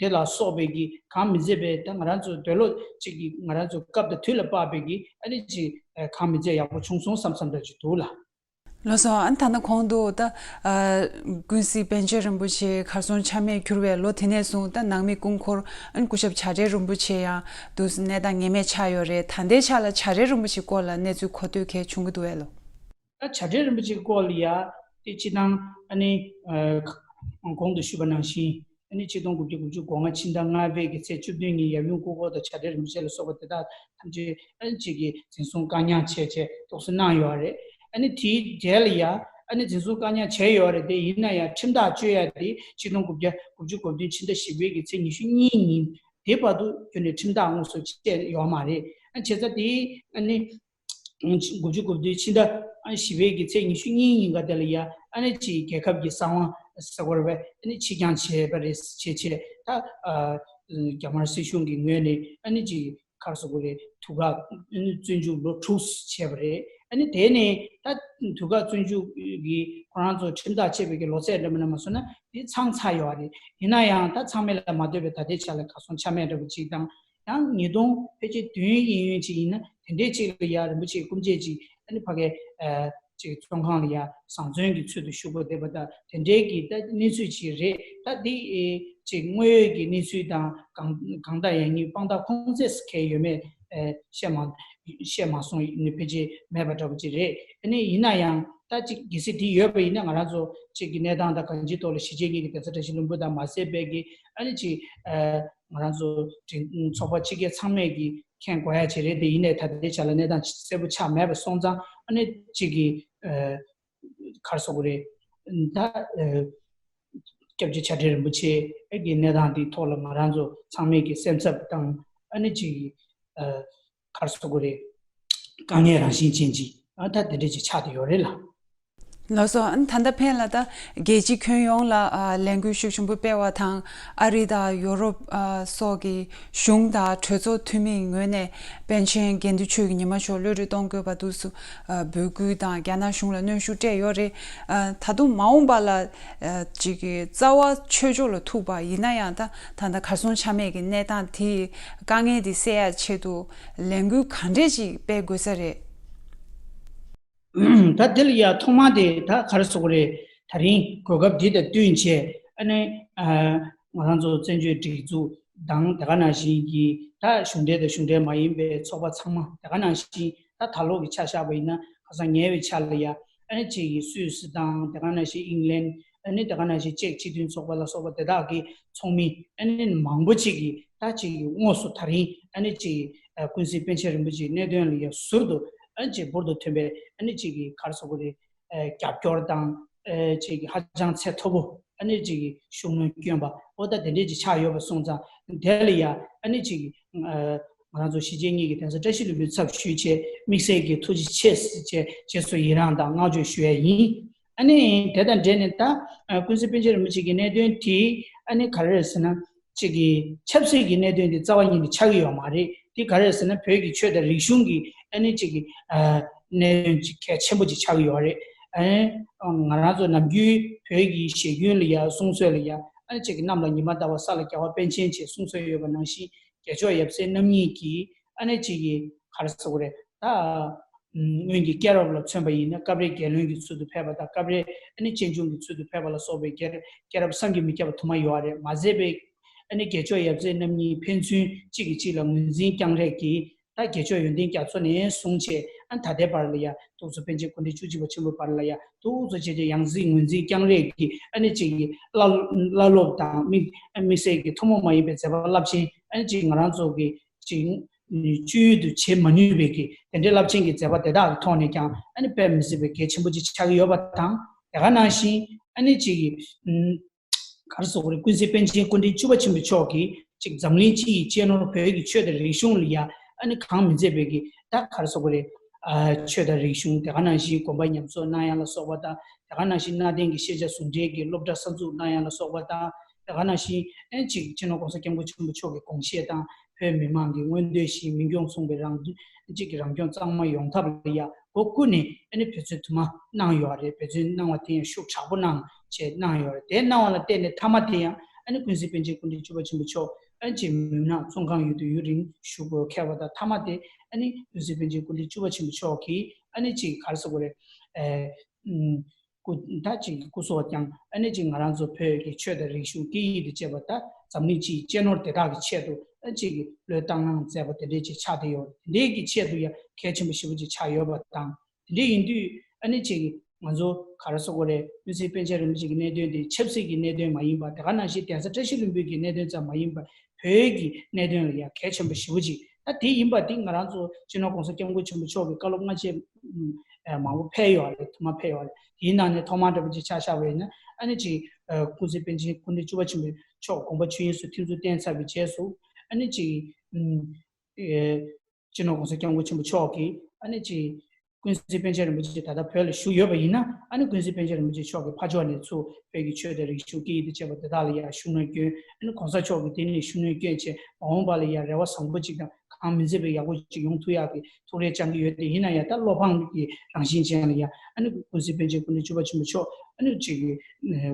དེ་ལ་སོགས་པའི་གི་གང་མི་མཛད་པའི་ད་ང་རང་ཚོ་འདོད་བློ་ཅིག་གིས་ང་རང་ཚོ་སྐབས་དང་དུས་ལ་བབས་པའི་གི་ཨ་ནི་ཅིག་ཨ་གང་མི་མཛད་ཡག་པོ་བྱུང་སོང་བསམ་བསམ་འདྲ་ཅིག་འདུག་ལ། ལགས་སོ། ཨ་ནི་ད་ནི་གོང་དུ་ད་ཨ་ཀུན་གཟིགས་པཎ་ཆེན་རིན་པོ་ཆེ་གར་སོང་ཆ་མེད་གྱུར་བའི་ལོ་དེ་ནས་བཟུང་ད་ནང་མི་སྐུ་འཁོར་ཨ་ནི་སྐུ་ཞབས་བྱ་བྲལ་རིན་པོ་ཆེ་ཡང་དུ་གནས་སྟངས་ངེས་མེད་ཆགས་ཡོད་རེད། ད་ལྟའི་ཆ་ལ་བྱ་བྲལ་རིན་པོ་ཆེའི་སྐོར་ལ་གནས་ཚུལ་གོ་ཐོས་གལ་བྱུང་གི་འདུག་བས་ལོ། ད་བྱ་བྲལ་རིན་པོ་ཆེའི་སྐོར་ལ་ཡ་དེ་སྤྱི་བཏང་ཨ་ནི་ཨ་གོང་དུ་ཞུས་པ་ནང་བཞིན་ཨ་ནི་ཆིག་སྟོང་དགུ་བརྒྱ་དགུ་བཅུ་གོ་ལྔ་ཕྱི་ཟླ་ལྔ་པའི་གི་ཚེས་བཅུ་བདུན་ཉིན་ཡབ་ཡུམ་སྐུ་འཁོར་དང་བྱ་བྲལ་རིན་པོ་ཆེ་ལ་སོགས་པ་དེ་དག་ཐམས་ཅད་ཨ་ནི་ཅིག་གིས་འཛིན་བཟུང་བཀག་ཉར་བྱས་བྱས་འདུག་སེ་གནང་ཡོད་རེད། ཨ་ནི་དེའི་རྗེས་ལ་ཡ་ཨ་ནི་འཛིན་བཟུང་བཀག་ཉར་བྱས་ཡོད་རེད། དེ་ཡིན་ན་ཡང་ཁྲིམས་ཐག་གཅོད་ཡ་དེ་ཆིག་སྟོང་དགུ་བརྒྱ་དགུ་བཅུ་གོ་བདུན་ཕྱི་ཟླ་བཞི་པའི་གི་ཚེས་ཉི་ཤུ་གཉིས་ཉིན་དེ་བར་དུ་ཁྱོན་ནས་ཁྲིམས་ཐག་དངོས་སུ་བཅད་ཡོད་མ་རེད། ཨ་བྱས་ཙང་དེ་ཨ་ནི་དགུ་བཅུ་གོ་བདུན་ཕྱི་ཟླ་བཞི་པའི་གི་ཚེས་ཉི་ཤུ་གཉིས་ཉིན་ག་དེ་ལ་ཡ་ཨ་ནི་ཅིག་རྒྱལ་ཁབ་ཀྱི་གསང་བ་ཟེར་དགོས་རེད་པས། ཨ་ནི་ཕྱིར་འགྱངས་བྱས་པ་རེད། བྱས་བྱས་ད་ཨ་རྒྱ་དམར་སྲིད་གཞུང་གི་ངོས་ནས་ཨ་ནི་ཅིག་ག་རེ་ཟེར་དགོས་རེད། དུས་བཀག་ཨ་ནི་བཙོན་འཇུག་ལོ་དྲུག་བྱས་པ་རེད། ཨ་ནི་དེ་ནས་ད་དུས་བཀག་བཙོན་འཇུག་གི་ཁོ་རང་ཚོ་ཁྲིམས་ཐག་བཅད་པའི་གི་ལོ་ཚད་འདྲ་མིན་ན་མ་སོང་ན་དེ་ཚང་ཚར་ཡོད་རེད། ཡིན་ན་ཡང་ད་ཚང་མས་ལ་མ་ལྟོས་པའི་ད་ལྟའི་ཆ་ལ་གར་སོང་ཆ་མེད་འདྲ་པོ་ཅིག་དང་། ཡང་ཉིས་སྟོང་ཕལ་ཆེར་བདུན་གཡས་གཡོན་ཅིག་ཡིན་ན་དེ་འདྲའི་ཅིག་ལ་ཡ་རིན་པོ་ཆེ་སྐུ་མཆེད་ཅིག་ཨ་ནི་ཕ་གའི་ཨ་ཅིག་བཙོན་ཁང་ལ་ཡ་བཟང་བཙོན་གྱི་ཚུལ་དུ་བཞུགས་པ་བསྡད་པ་དང་དེ་འདྲའི་གི་ད་གནས་ཚུལ་ཅིག་རེད། ད་འདི་ཨེ་ཅིག་དངོས་ཡོད་ཀྱི་གནས་ཚུལ་དང་གང་གང་ལྟར་ཡང་ཉིད་དཔང་རྟགས་ཁུངས་བཙན་གལ་ཡོད་མེད་ཨེ་བཤད་མ་བཤད་མ་སོང་ནི་ཕལ་ཆེར་མེད་པ་འདྲ་པོ་ཅིག་རེད། ཨ་ནི་ཡིན་ན་ཡང་ད་ཅིག་གལ་སྲིད་དེ་ཡོད་པ་ཡིན་ན་ང་རང་ཚོ་ཅིག་གི་གནས་སྟངས་དང་གང་ཅིའི་ཐོག་ལ་གཞིས་བྱེས་གཉིས་ཀྱི་གདན་ས་བཀྲ་ཤིས་ལྷུན་པོ་དང་མ་ཟད་པའི་གི་ཨ་ནི་ཅིག་ཨ། ང་རང་ཚོ་ཚོགས་པ་སྤྱི་སྒེར་ཚང་མས་ཀྱི་མཁྱེན་དགོས་ཡ་ཅིག་རེད། དེ་ཡིན་ནའི་ད་ལྟའི་ཆ་ལ་གནས་སྟངས་གསལ་པོ་ཆགས་མེད་པ་སོང་ཙང་ཨ་ནི་གཅིག་གི་ཨ་ག་རེ་ཟེར་དགོས་རེད། ད་ཨ་སྐྱབས་རྗེ་བྱ་བྲལ་རིན་པོ་ཆེ་གི་གནས་སྟངས་དེའི་ཐོག་ལ་ང་རང་ཚོ་ཚང་མས་ཀྱི་སེམས་འཚབ་དང་ཨ་ནི་གཅིག་གི་ཨ་ག་རེ་ཟེར་དགོས་རེད། དཀའ་ངལ་རང་བཞིན་ཅན་ཅིག་ཨ་ད་དེ་འདྲ་ཅིག་ཆགས་བསྡད་ཡོད་རེད་ལ། ལགས་སོ། ཨ་ནི་ད་ལྟ་ཕན་ལ་ད་རྒྱལ་སྤྱི་ཁྱོན་ཡོངས་ལ་ཨ་ལས་འགུལ་ཤུགས་ཆེན་པོ་སྤེལ་བ་དང་ཨ་རི་དང་ཡོ་རོབ་ཨ་སོགས་ཀྱི་གཞུང་དང་གྲོས་ཚོགས་འཐུས་མིའི་ངོས་ནས་པཎ་ཆེན་དགེ་འདུན་ཆོས་ཀྱི་ཉི་མ་ཤོག་གློད་གྲོལ་གཏོང་དགོས་པ་འདུག་སུ་ཨ་འབོད་སྐུལ་དང་རྒྱ་ནག་གཞུང་ལ་གནོན་ཤུགས་སྤྲད་ཡོད་རེད། ཨ་ད་དུང་མ་འོངས་པ་ལ་ཨ་ཅིག་གི་རྩ་བ་ཆོས་ཕྱོགས་ལ་ཐུག་པ་ཡིན་ན་ཡང་ད་ད་ལྟ་གར་སོང་ཆ་མེད་ཀྱི་གནས་སྟངས་དེའི་དཀའ་ངལ་དེ་སེལ་ཡ་ཆེད་དུ་ལས་འགུལ་ག་འདྲས་ཅིག་སྤེལ་དགོས་ས་རེད། ད་དེ་ལ་ཡ་ཐོག་མ་དེ་ད་ག་རེ་ཟེར་དགོས་རེད། ད་རིང་གོ་སྐབས་འདི་དང་བསྟུན་བྱས་ཨ་ནི་ཨ་ང་རང་ཚོ་བཙན་བྱོལ་སྒྲིག་འཛུགས་དང་དེ་ག་ནང་བཞིན་གྱི་ད་གཞུང་འབྲེལ་དང་གཞུང་འབྲེལ་མ་ཡིན་པའི་ཚོགས་པ་ཚང་མ་དེ་ག་ནང་བཞིན་ད་ད་ལོ་གི་ཆ་བཞག་པ་ཡིན་ན་ཁ་སང་ཉེ་བའི་ཆར་ལ་ཡ་ཨ་ནི་གཅིག་གི་སུད་སི་དང་དེ་ག་ནང་བཞིན་ཨིང་ལན་ཨ་ནི་དེ་ག་ནང་བཞིན་ཅེཀ་སྤྱི་མཐུན་ཚོགས་པ་ལ་སོགས་པ་དེ་དག་གི་ཚོགས་མི་ཨ་ནི་མང་པོ་ཅིག་གིས་ད་ཅིག་གི་དངོས་སུ་ད་རིང་ཨ་ནི་ཅིག་ཀུན་གཟིགས་པཎ་ཆེན་རིན་པོ་ཆེའི་གནད་དོན་ལ་ཡ་ཟུར་དུ་ཨ་ནི་ཅིག་འབུར་དུ་ཐོན་པའི་ཨ་ནི་ཅིག་གི་ག་རེ་ཟེར་དགོས་རེད། རྒྱབ་སྐྱོར་དང་ཅིག་གི་ཧ་ཅང་ཚད་མཐོ་པོ་ཨ་ནི་ཅིག་གི་ཤུགས་སྣོན་བསྐྱོན་པ་འོ་ད་དེ་འདྲས་ཅིག་ཆགས་ཡོད་པ་སོང་ཙང་དེ་ལ་ཡ་ཨ་ནི་ཅིག་གི་ང་རང་ཚོ་གཞིས་བྱེས་གཉིས་ཀྱི་གདན་ས་བཀྲ་ཤིས་ལྷུན་པོའི་ཚབ་ཞུས་བྱས་དམིགས་བསལ་གྱི་ཐུགས་རྗེ་ཆེ་ཟེར་བྱས་རྗེས་སུ་ཡི་རང་དང་བསྔགས་བརྗོད་ཞུ་ཡ་ཡིན། ཨ་ནི་དེ་དང་འབྲེལ་ནས་ད་ཀུན་གཟིགས་པཎ་ཆེན་རིན་པོ་ཆེ་གི་གནད་དོན་དེ་ཨ་ནི་ག་རེ་རེད་ཟེར་ན། ཅིག་གི་ཆབ་སྲིད་ཀྱི་གནད་དོན་དེ་རྩ་བ་ཉིད་ནས་ཆགས་ཀྱི་ཡོད་མ་རེད། དེ་ག་རེ་རེད་ཟེར་ན་བོད་ཀྱི་ཆོས་དང་རིག་གཞུང་གི་ཨ་ནི་ཅིག་གི་ཨ་གནད་དོན་ཅིག་གལ་ཆེན་པོ་ཅིག་ཆགས་ཀྱི་ཡོད་རེད། ཨ་ནི་ང་རང་ཚོ་ནམ་རྒྱུན་བོད་ཀྱི་ཞེ་རྒྱུན་ལ་ཡ་གསུང་སྲོལ་ལ་ཡ་ཨ་ནི་ཅིག་གི་གནམ་ལ་ཉི་མ་ཟླ་བ་ས་ལ་རྒྱལ་བ་པཎ་ཆེན་ཅེས་གསུང་སྲོལ་ཡོད་པ་ནང་བཞིན་རྒྱལ་མཆོག་ཡབ་སྲས་རྣམ་གཉིས་ཀྱིས་ཨ་ནི་ཅིག་གི་ག་རེ་ཟེར་དགོས་རེད། ད་སྔོན་གྱི་སྐྱེས་རབས་ལ་མཚོན་པ་ཡིན་ན་སྐབས་རེ་རྒྱལ་བློན་གྱི་ཚུལ་དུ་ཕེབས་པ་དང་སྐབས་རེ་ཨ་ནི་གཅེན་གཅུང་གི་ཚུལ་དུ་ཕེབས་པ་ལ་སོགས་པའི་སྐྱེས་སྐྱེས་རབས་བསམ་གྱིས་མི་ཁྱབ་པ་དུ་མ་ཡོད་རེད། མ་ཟད་པའི་ཨ་ནི་རྒྱལ་མཆོག་ཡབ་སྲས་རྣམ་གཉིས་ཕན་ཚུན་གཅིག་གིས་གཅིག་ལ་ངོས་འཛིན་རྐྱང་རེས་ཀྱིས་ད་རྒྱལ་མཆོག་ཡོན་ཏན་རྒྱ་མཚོ་ནས་བཟུང་བྱས་ཨ་ནི་ད་ལྟའི་བར་ལ་ཡ་ཐུགས་སུ་པཎ་ཆེན་སྐུ་ཕྲེང་བཅུ་གཅིག་པ་ཆེན་པོའི་བར་ལ་ཡ་ཐུགས་སུ་ཆེ་ཆེ་ཡང་སྲིད་ངོས་འཛིན་རྐྱང་རེས་ཀྱིས་ཨ་ནི་གཅིག་གིས་བླ་བླ་སློབ་དང་དམིགས་དམིགས་བསལ་གྱི་ཐུན་མོང་མ་ཡིན་པའི་མཛད་པ་རླབས་ཆེན་ཨ་ནི་གཅིག་ང་རང་ཚོ་གི་ཅིག་སྤྱོད་ཡུལ་དུ་བྱེད་མ་ནུས་པའི་གི་དེ་འདྲའི་རླབས་ཆེན་གྱི་མཛད་པ་དེ་དག་གི་ཐོག་ནས་ཀྱང་ཨ་ནི་དཔེ་མི་སྲིད་པའི་གལ་ཆེན་པོ་ཅིག་ཆགས་ཀྱི་ཡོད་པ་དང་། དེ་ག་ནང་བཞིན་ཨ་ནི་ཅིག་གི་ག་རེ་ཟེར་དགོས་རེད། ཀུན་གཟིགས་པཎ་ཆེན་སྐུ་ཕྲེང་བཅུ་པ་ཆེན་པོ་མཆོག་གིས་ ཅིག་འཛམ་གླིང་སྤྱི་ཡི་གཅེས་ནོར་བོད་ཀྱི་ཆོས་དང་རིག་གཞུང་ལ་ཡ་ཨ་ནི་གང་མི་མཛད་པའི་གི་ད་ག་རེ་ཟེར་དགོས་རེད། ཨ་ཆོས་དང་རིག་གཞུང་དེ་ག་ནང་བཞིན་དགོན་པ་ཉམས་གསོ་གནང་ཡ་ལ་སོགས་པ་དང་། དེ་ག་ནང་བཞིན་གནའ་དེང་གི་ཤེས་བྱ་ཟུང་འབྲེལ་གྱི་སློབ་གྲྭ་གསར་འཛུགས་གནང་ཡ་ལ་སོགས་པ་དང་། དེ་ག་ནང་བཞིན་ཨེ་ཅིག་སྤྱི་ནོར་༸གོང་ས་༸སྐྱབས་མགོན་ཆེན་པོ་མཆོག་གི་དགོངས་བཞེད་དང་བོད་མི་མང་གི་མངོན་འདོད་བཞིན་མི་འགྱུར་མཚུངས་པའི་རང་ཅིག་གི་རང་སྐྱོང་གཙང་མ་ཡོང་ཐབས་ལ་ཡ་སྒོ་ཀུན་ནས་ཨ་ནི་འབད་བརྩོན་དུ་མ་གནང་ཡོད་རེད། འབད་བརྩོན་གནང་བ་དེ་ཡང་ཤུགས་དྲག་པོ་གནང་བྱས་གནང་ཡོད་རེད། དེ་གནང་བ་ལ་བརྟེན་ནས་མཐའ་མ་དེ་ཡང་ཨ་ནི་ཀུན་གཟིགས་པཎ་ཆེན་སྐུ་ཕྲེང་བཅུ་པ་ཆེན་པོ་མཆོག་ཨ་ནི་ཅིག་མུན་ནག་ཚོང་ཁང་ཡུལ་དུ་ཡུན་རིང་བཞུགས་དགོས་ཁེལ་བ་དང་། མཐའ་མ་དེ་ཨ་ནི་ཀུན་གཟིགས་པཎ་ཆེན་སྐུ་ཕྲེང་བཅུ་པ་ཆེན་པོ་མཆོག་གིས་ཨ་ནི་ཅིག་ག་རེ་ཟེར་དགོས་རེད། ཨེ། ཨུམ། སྐུ་ད་ཅིག་སྐུ་སྲོག་ཀྱང་ཨ་ནི་ཅིག་ང་རང་ཚོ་བོད་ཀྱི་ཆོས་དང་རིག་གཞུང་སྐད་ཡིག་དང་བཅས་པ་ད་འཛམ་གླིང་སྤྱིའི་གཅེས་ནོར་དེ་དག་གི་ཆེད་དུ་ཨ་ཅིག་བློས་བཏང་གནང་མཛད་པ་དེ་འདྲའི་ཅིག་ཆགས་བསྡད་ཡོད། དེ་འདྲའི་གི་ཆེད་དུ་ཡང་གལ་ཆེན་པོ་ཞེ་པོ་ཅིག་ཆགས་ཡོད་པ་དང་། དེ་འདྲ་ཡིན་དུས་ཨ་ནི་ཅིག་ང་ཚོ་ག་རེ་ཟེར་དགོས་རེད། ཀུན་གཟིགས་པཎ་ཆེན་རིན་པོ་ཆེ་གི་གནད་དོན་དེ་ཆབ་སྲིད་ཀྱི་གནད་དོན་མ་ཡིན་པ། དེ་ག་ནང་བཞིན་གདན་ས་བཀྲ་ཤིས་ལྷུན་པོའི་གི་གནད་དོན་ཙམ་མ་ཡིན་པ། བོད་ཀྱི་གནད་དོན་ལ་ཡང་གལ་ཆེན་པོ་ཞེ་པོ་ཅིག་ད་དེ་ཡིན་པ་དེ་ང་རང་ཚོ་སྤྱི་ནོར་༸གོང་ས་༸སྐྱབས་མགོན་ཆེན་པོ་མཆོག་གི་བཀའ་སློབ་སྔ་རྗེས་མང་པོ་ཕེབས་ཡོད་རེད། དུ་མ་ཕེབས་ཡོད་རེད། དེའི་ནང་ནས་ཐོག་མ་འདྲ་པོ་ཅིག་ཆ་བཞག་པ་ཡིན་ན་ཨ་ནི་ཅིག་ཀུན་གཟིགས་པཎ་ཆེན་སྐུ་ཕྲེང་བཅུ་པ་ཆེན་པོ་མཆོག་དགོངས་པ་ཆོས་དབྱིངས་སུ་ཐིམ་ཚུལ་བསྟན་ཚར་བའི་རྗེས་སུ་ཨ་ནི་ཅིག་སྤྱི་ནོར་༸གོང་ས་༸སྐྱབས་མགོན་ཆེན་པོ་མཆོག་གིས་ཨ་ནི་ཅིག་ཀུན་གཟིགས་པཎ་ཆེན་རིན་པོ་ཆེ་ད་ལྟ་བོད་ལ་བཞུགས་ཡོད་པ་ཡིན་ན། ཨ་ནི་ཀུན་གཟིགས་པཎ་ཆེན་རིན་པོ་ཆེ་མཆོག་གི་ཕ་ཕྱོགས་ནས་ཚུར་བོད་ཀྱི་ཆོས་དང་རིག་གཞུང་སྐད་ཡིག་དང་བཅས་པ་དེ་དག་ལ་ཡང་ཤུགས་སྣོན་སྐྱོན། ཨ་ནི་གོང་ས་མཆོག་གིས་དེ་ནས་ཤུགས་སྣོན་སྐྱོན་བྱས་མ་འོངས་པ་ལ་ཡང་རེ་བ་བཟང་པོ་ཅིག་དང་གང་མི་མཛད་པའི་ཡག་པོ་ཅིག་ཡོང་ཐུབ་ཡག་གི་ཐུགས་རེ་བཅང་གི་ཡོད། དེ་ཡིན་ན་ཡང་ད་བློ་ཕམ་གྱི་རང་བཞིན་ཅན་ལ་ཡང་ཨ་ནི་ཀུན་གཟིགས་པཎ་ཆེན་སྐུ་ཕྲེང་བཅུ་པ་ཆེན་པོ་མཆོག་ཨ་ནི་ཅིག་གི་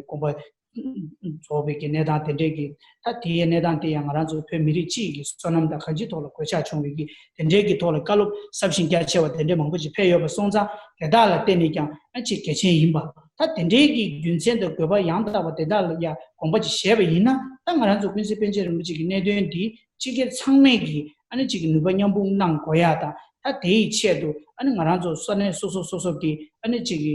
དགོངས་པ་རྫོགས་པའི་གི་གནས་སྟངས་དེ་འདྲའི་གི། ད་དེའི་གནས་སྟངས་དེ་ཡང་ང་རང་ཚོ་བོད་མི་རིགས་སྤྱི་ཡི་གི་བསོད་ནམས་དང་གང་ཅིའི་ཐོག་ལ་གོད་ཆག་བྱུང་བའི་གི་དེ་འདྲའི་གི་ཐོག་ལ་བཀའ་སློབ་ཟབ་ཞིང་རྒྱ་ཆེ་བ་དེ་འདྲའི་མང་པོ་ཞིག་ཕེབས་ཡོད་པ་སོང་ཙང་། དེ་དག་ལ་བརྟེན་ནས་ཀྱང་ཨ་ཅིག་གལ་ཆེན་ཡིན་པ། ད་དེ་འདྲའི་གི་རྒྱུ་མཚན་དང་དགོས་པ་ཡང་དག་པ་དེ་དག་ལ་ཡང་དགོངས་པ་ཅིག་བཞེས་པ་ཡིན་ན། ད་ང་རང་ཚོ་ཀུན་གཟིགས་པཎ་ཆེན་རིན་པོ་ཆེ་གི་གནད་དོན་འདི་སྤྱི་སྒེར་ཚང་མས་ཀྱི་ཨ་ནི་ཅིག་གི་ནུས་པ་མཉམ་སྤུངས་གནང་དགོས་ཡ་དང་། ད་དེའི་ཆེད་དུ་ཨ་ནི་ང་རང་ཚོ་ས་གནས་སོ་སོ་སོ་སོ་གི་ཨ་ནི་ཅིག་གི་